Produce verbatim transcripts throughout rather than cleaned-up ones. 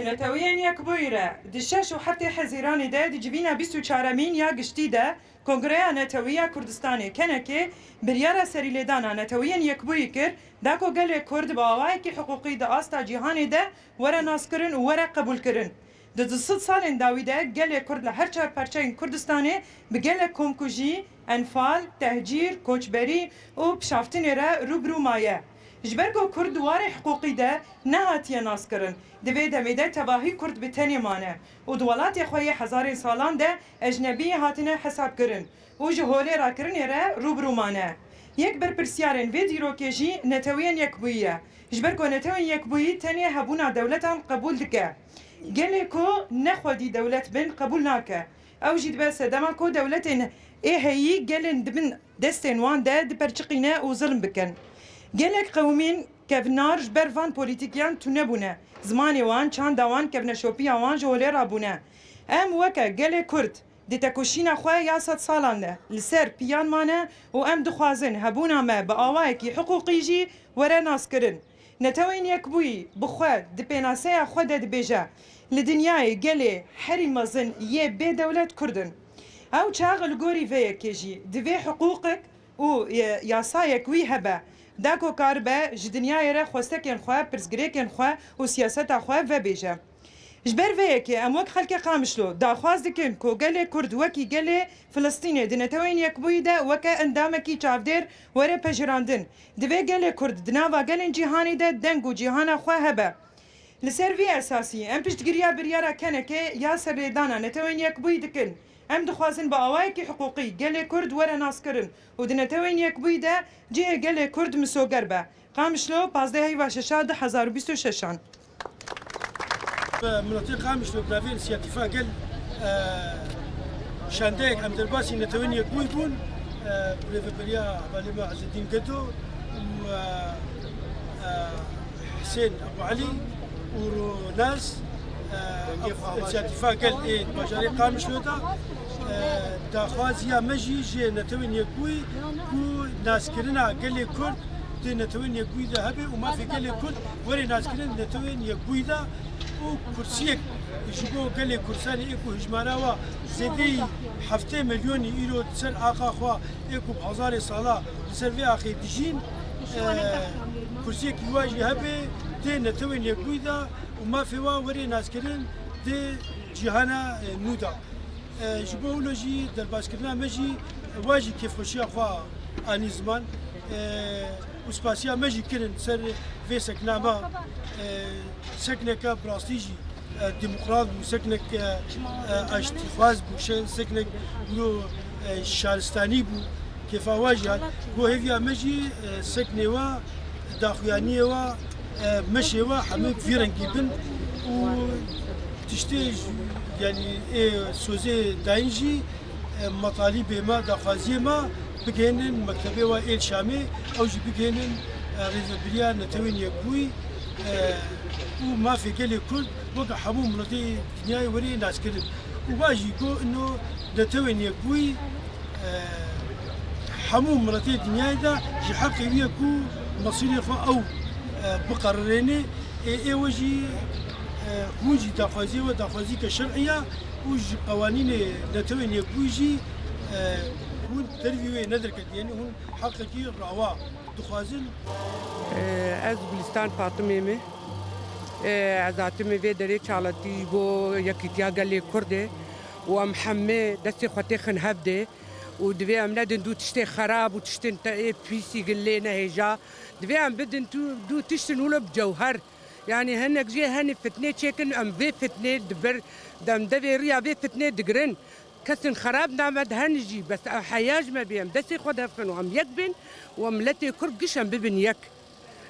Neteweyên Yekbûyî re di şeş û heftê Hezîranê de di civîna bîst û çaremîn ya giştî de Kongreya Netewî ya Kurdistanê, kenekê, biryara serîlêdana Neteweyên Yekbûyî kir, da ku gelê Kurd bi awayekî hiqûqî di asta cîhanê de were naskirin û were qebûlkirin. Di du sed salên dawî de gelê Kurd li her çar parçeyên Kurdistanê bi gelek komkujî, enfal, tehcîr, koçberî û pişaftinê re rû bi rû maye. Ji ber ku Kurd di warê hiqûqî de nehatiye naskirin, di vê demê de tevahî Kurd bi tenê mane û di welatê xwe yê hezarên salan de ecnebî hatine hesabkirin û ji holê rakirinê re rû bi rû mane. Yek berpirsyarên vê dîrokê jî Neteweyên Yekbûyî ye. Ji ber ku Netewên Yekbûyî tenê hebûna dewletan qebûl dike. Gelê ku ne xwedî dewlet bin qebûl nake. Ew jî dibe sedema ku dewletên ê heyî gelên di bin destên wan de diperçiqîne û zilm bikin. Gelek qewimên kevnar ji ber van polîtîkiyan tune bûne. Zimanê wan, çanda wan, kevneşopiya wan ji holê rabûne. Em weke gelê Kurd di tekoşîna xwe ya sed salan de li ser piyan mane û em dixwazin hebûna me bi awayekî hiqûqî jî were naskirin. Netewên Yekbûyî bi xwe di pênaseya xwe de dibêje, li dinyayê gelê herî mezin yê bê dewlet Kurd in. Ew çax li gorî vê yekê jî divê hiqûqek û, e, yasayek wî hebe, da ku karibe ji dinyayê re xwestekên xwe, pirsgirêkên xwe û siyaseta xwe vebêje. Ji ber vê yekê em wek xelkê Qamişlo daxwaz dikin ku gelê Kurd wekî gelê Filistînê di Netewên Yekbûyî de weke endamekî çavdêr were pejirandin. Divê gelê Kurd di nava gelên cîhanê de deng û cîhana xwe hebe. Li ser vî esasî em piştgiriya biryara kenekê ya serlêdana Netewên Yekbûyî dikin. Em dixwazin bi awayekî hiqûqî gelê Kurd were naskirin û di Netewên Yekbûyî de cihê gelê Kurd misoger be. Qamişlo, pazdeh heyva şeşa du hezar û bîst û şeşan. Miletê Qamişlo bi navê Însiyatîfa Gel, e, şandeyek em derbasî Netewên Yekbûyî bûn, e, bi rêveberiya hevalê me Ezzedîn Gedo û, e, e, Husên Ebû Elî û Ronaz, e, ev Însiyatîfa Gel ê bajarê Qamişlo de, e, daxwaziya me jî ji Netewên Yekbûyî ku naskirina gelê Kurd di Netewên Yekbûyî de hebe û mafê gelê Kurd were naskirin Netewên Yekbûyî de û kursiyek ji bo gelê Kurdistanê ê ku hijmara wa zêdeyî heftê milyonî îro di ser axa xwe ê ku bi hezarê sala li ser vê axê dijîn, e, kursiyekî wa jî hebe tê Netewên Yekbûyî de û mafê wa were naskirin di cîhana, e, nû de. E, ji bo wilo jî derbaskirina me jî wa jî kêfxweşiya xwe anî ziman, e, û spasiya me jî kirin ser vê sekna me, e, sekneke bi rastî jî, e, demokrat bû, seknek, e, e, aştîxwaz bû, şe-, seknek wilo, e, şaristanî bû, kêfa wa jî hat. Ku hêviya me jî, e, seknê wa, daxuyaniyê wa, e, meşê wa hemû vî rengî bin û tiştê ji, yanî ê sozê dayîn jî, e, metalîbê me, daxwaziyê me bigihênin mektebê wa êl Şamê, ew jî bigihênin, e, Rêvebiriya Netewên Yekbûyî, e, û mafê gelê Kurd weke hemû miletê dinyayê were naskirin. Û wa jî got, ino Netewên Yekbûyî, e, hemû miletê dinyayê de ji heqê wî ye ku mesîrê xwe ew, e, biqerirêne. Ê, ê we jî, e, hûn jî daxwaziyê we daxwazîke şer'î ya û ji qewanînê Netewên Yekbûyî jî, e, hûn dervî wê nederketî, yanî hûn heqekî rawa dixwazin. Ez Gulistan Fatimê me. Ez hatime vê derê çalakî ji bo yekîtiya gelê Kurd e û em hemê destê xwe têxin hev de û divê em nedin dû tiştê xerab û tiştên te ê pîsî gin lê nehêja. Divê em bidin dû, dû tiştin wilo bi cewher. Yanî hinek jê henî fitnê çêkin, em vê fitnê di ber, em devê riya vê fitnê digirin. Kesên xerab name di henin jî, bes ew heya ji me bê, em destê xwe de xin û em yek bên û em miletê Kurd giş em bibin yek.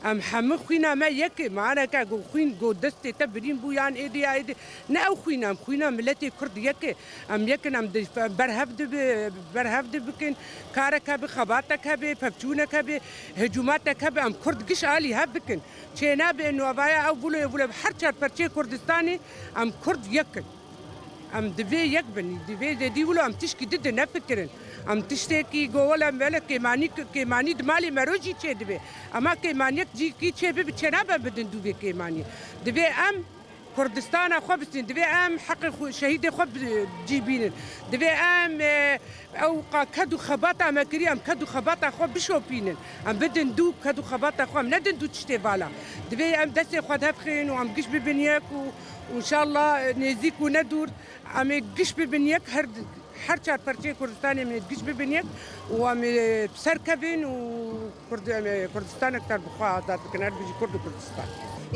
Em hemû xwîna me yek e, maneke ku xwîn ku destê te birîn bû yan êdî ya êdî, ne ew xwîn e, em xwîna miletê Kurd yek e. Em yek in, em di, berhev dibi-, berhev dibikin, karek hebe, xebatek hebe, pevçûnek hebe, hicûmatek hebe, em Kurd giş alî hev bikin. Çênabe navaya ew vilo, vilo her çar perçeyê Kurdistanê em Kurd yek in. Em divê yek bin, divê zêdî wilo em tişkî di di nefikirin. Em tiştekî go wele mele kêmanî, kêmanî di malê me ro jî çêdibe. Ema kêmaniyek cîkî çêbibe, çênabe bidin dû vê kêmaniyê. Divê em Kurdistana xwe bistînin. Divê em heqê xwe, şehîdê xwe bi cî bînin. Divê em, e, ew qa ked û xebata me kirî, em ked û xebata xwe bişopînin. Em bidin dû ked û xebata xwe, em nedin dû tiştê vala. Divê em destê xwe devxin û em giş bibin yek û, û înşallah, e, nêzîk û ne dûr em ê giş bibin yek her, her çar perçeyên Kurdistanê em ê giş bibin yek û em ê bi ser kevin û Kurd-, em ê Kurdistanek ter bi xwe azad bikin, her bijî Kurd û Kurdistan.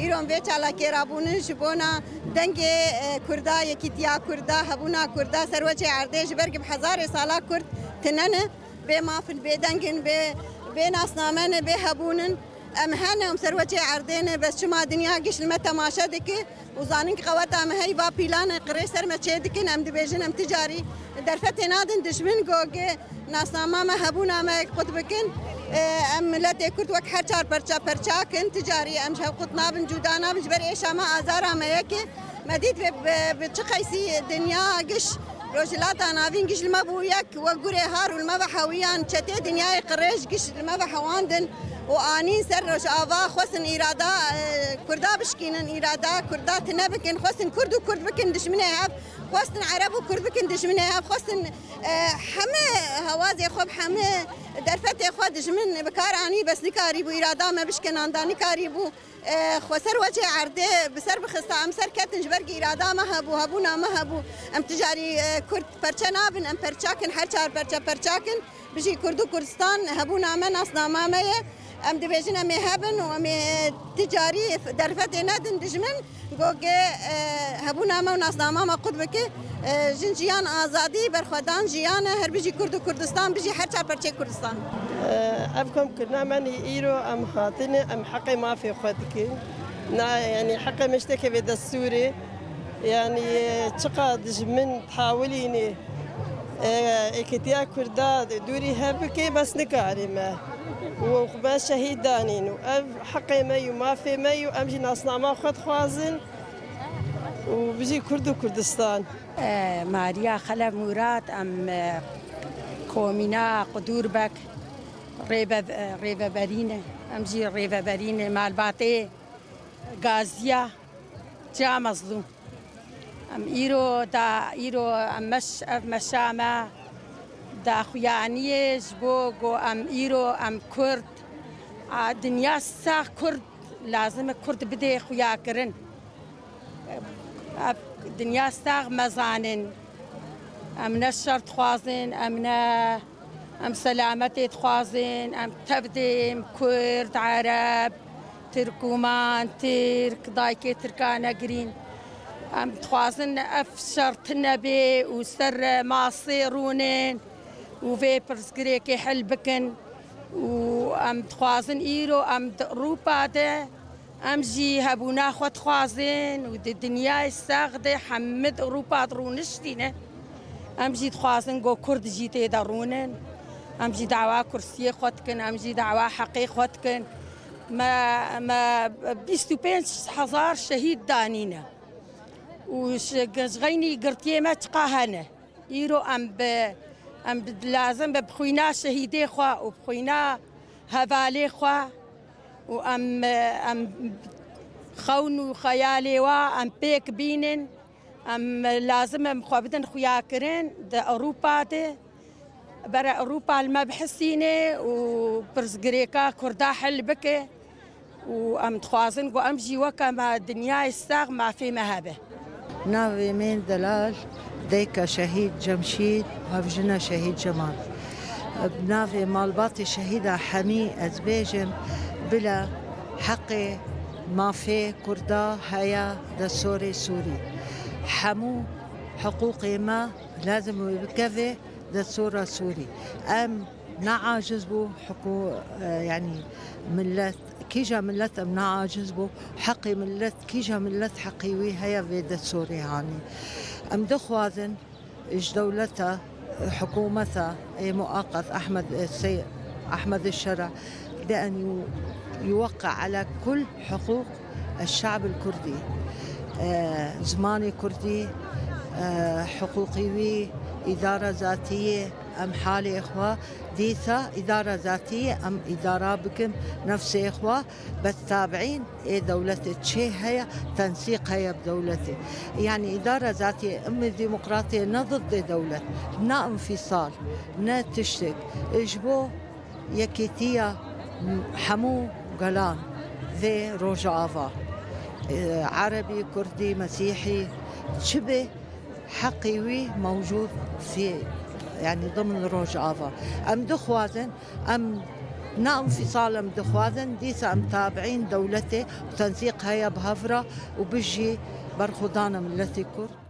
Îro em vê çalakê rabûnin ji bona dengê, e, Kurda, yekîtiya Kurda, hebûna Kurda, serweçê erdê, ji ber ku bi hezarê sala Kurd tine ne, bê maf in, bê deng in, bê, bê nasname ne, bê hebûn in. Em hene, em serweçê erdê ne, bes çima dinya giş li me temaşe dike û zanin ku qeweta me heyva pîlan e, qirê ser me çê dikin, em dibêjin, em ti carî derfetê nadin dijmin, go ge nasnama me, hebûna me qut bikin. E, em miletê Kurd wek her çar perça perça kin, ti carî em ji hev qut nabin, cuda nabin, ji ber êşa me, azara me yek e. Me dît vê bi, bi çi qeysî dinya giş, Rojhilata Navîn giş li me bû yek, wek gurê har û li me ve hewiyan, çetê dinyayê qirêj giş li me ve hewandin û anîn ser Rojava, xwestin îrada, e, Kurda bişkînin, îrada Kurda tine bikin, xwestin Kurd û Kurd bikin dijminê hev, xwestin Ereb û Kurd bikin dijminê hev, xwestin, e, heme hewazê xwe bi heme derfetê xwe dijmin bi kar anî, bes nikarîbû îrada me bişkînanda, nikarîbû, e, xwe ser wecê erdê bi ser bixista, em ser ketin ji ber ku îrada me hebû, hebûna me hebû. Em ti carî, e, Kurd perçe nabin, em perçakin, her çar perçe perçakin. Bijî Kurd û Kurdistan, hebûna me nasnama me ye. Em dibêjin em ê hebin û em ê ti carî derfetê nedin dijmin. Goge, e, hebûna me û nasnama me qut bike. E, jin, jiyan, azadî, berxwedan jiyan e. Her bijî Kurd û Kurdistan, bijî her çar perçeyê Kurdistan. E, ev komkirina me nî îro em hatine, em heqê mafê xwe dikin. Na, yanî heqê me ji te keve destûrê. Yanî, e, çiqa dijmin hawilînê, e, êkitiya Kurda dûrî hev bike, bes nikarîme. Û me şehîd danîn û ev heqê me yû, mafê me yû, em jî nasnama xwe dixwazin û bijî Kurd û Kurdistan. E, Mariya Xelef Mûrat, em, e, komîna Qudûrbek rêve-, e, rêveberî ne. Em jî rêveberî ne. Malbatê Gaziya Çiya Mezlûm. Em îro da, îro em meş, ev meşa me daxuyaniyê ji bo ku em îro em Kurd, a, dinya sax Kurd, lazim e Kurd bidê xuyakirin. Ev dinya sax me zanin. Em ne şer dixwazin, em ne, em selametê dixwazin, em tev dê, em Kurd, Ereb, Tirkûman, Tirk, dayikê Tirka negirîn. Em dixwazin ev şer tine bê û ser masê rûnin û vê pirsgirêkê hel bikin û em dixwazin îro em di Ewropa de Em jî hebûna xwe dixwazin û di dinyayê sax de hemî di Ewropa de rûniştîne. Em jî dixwazin ku Kurd jî tê de rûnin. Em jî dawa kursiyê xwe dikin, em jî dawa heqê xwe dikin. Me, me bîst û pênc hezar şehîd danîne. Û ji, ji xeynî girtiyê me çiqa hene. Îro em bi, em bi, lazim be bi xwîna şehîdê xwe û bi xwîna hevalê xwe û em, em xewn û xeyalê wa em pêk bînin. Em lazim em xwe bidin xuyakirin di Ewropa de. Bere Ewropa li me bihisîne û pirsgirêka Kurda hel bike. Û em dixwazin ku em jî weke me dinyayê sax mafê me hebe. Navê min Delal, dayika şehîd Cemşîd, hevjina şehîd Cemal. Bi navê malbatê şehîda hemî ez bêjim, bila heqê mafê Kurda heye di sorê Sûrî. Hemû hiqûqê me lazim wê bikeve di sora Sûrî. Em ne aciz bû, hikû-, e, yanî millet, kîja millet em ne aciz bû, heqê millet, kîja millet heqê wî heye vê destûrê hanî. Em dixwazin ji dewleta, hikûmeta ê muaqet Ehmed, e, Sey-, Ehmed Şera de en yu-, yuweqqa ala kul hiqûq eşşe'b el-kurdî. E, zimanê kurdî, e, hiqûqî wî, îdara zatiyê, Em halê xwe dîsa îdara zatî ye, em îdara bikin nefsê xwe, bes tabiîn ê dewletê çê heye, tensîq heye bi dewletê. Yanî îdara zatî ye, em ê demokratê ne diddê dewlet, ne infîsal, ne tiştek. Ji bo yekîtiya hemû gelan vê Rojava, e, Erebî, Kurdî, Mesîhî, çi bê, heqî wî mewcûd fî, yanî dimin Rojava. Em dixwazin, em ne infîsal em dixwazin, dîsa em tabiîn dewletê û tensîq heye bi hev re û bijî berxwedana miletê Kurd.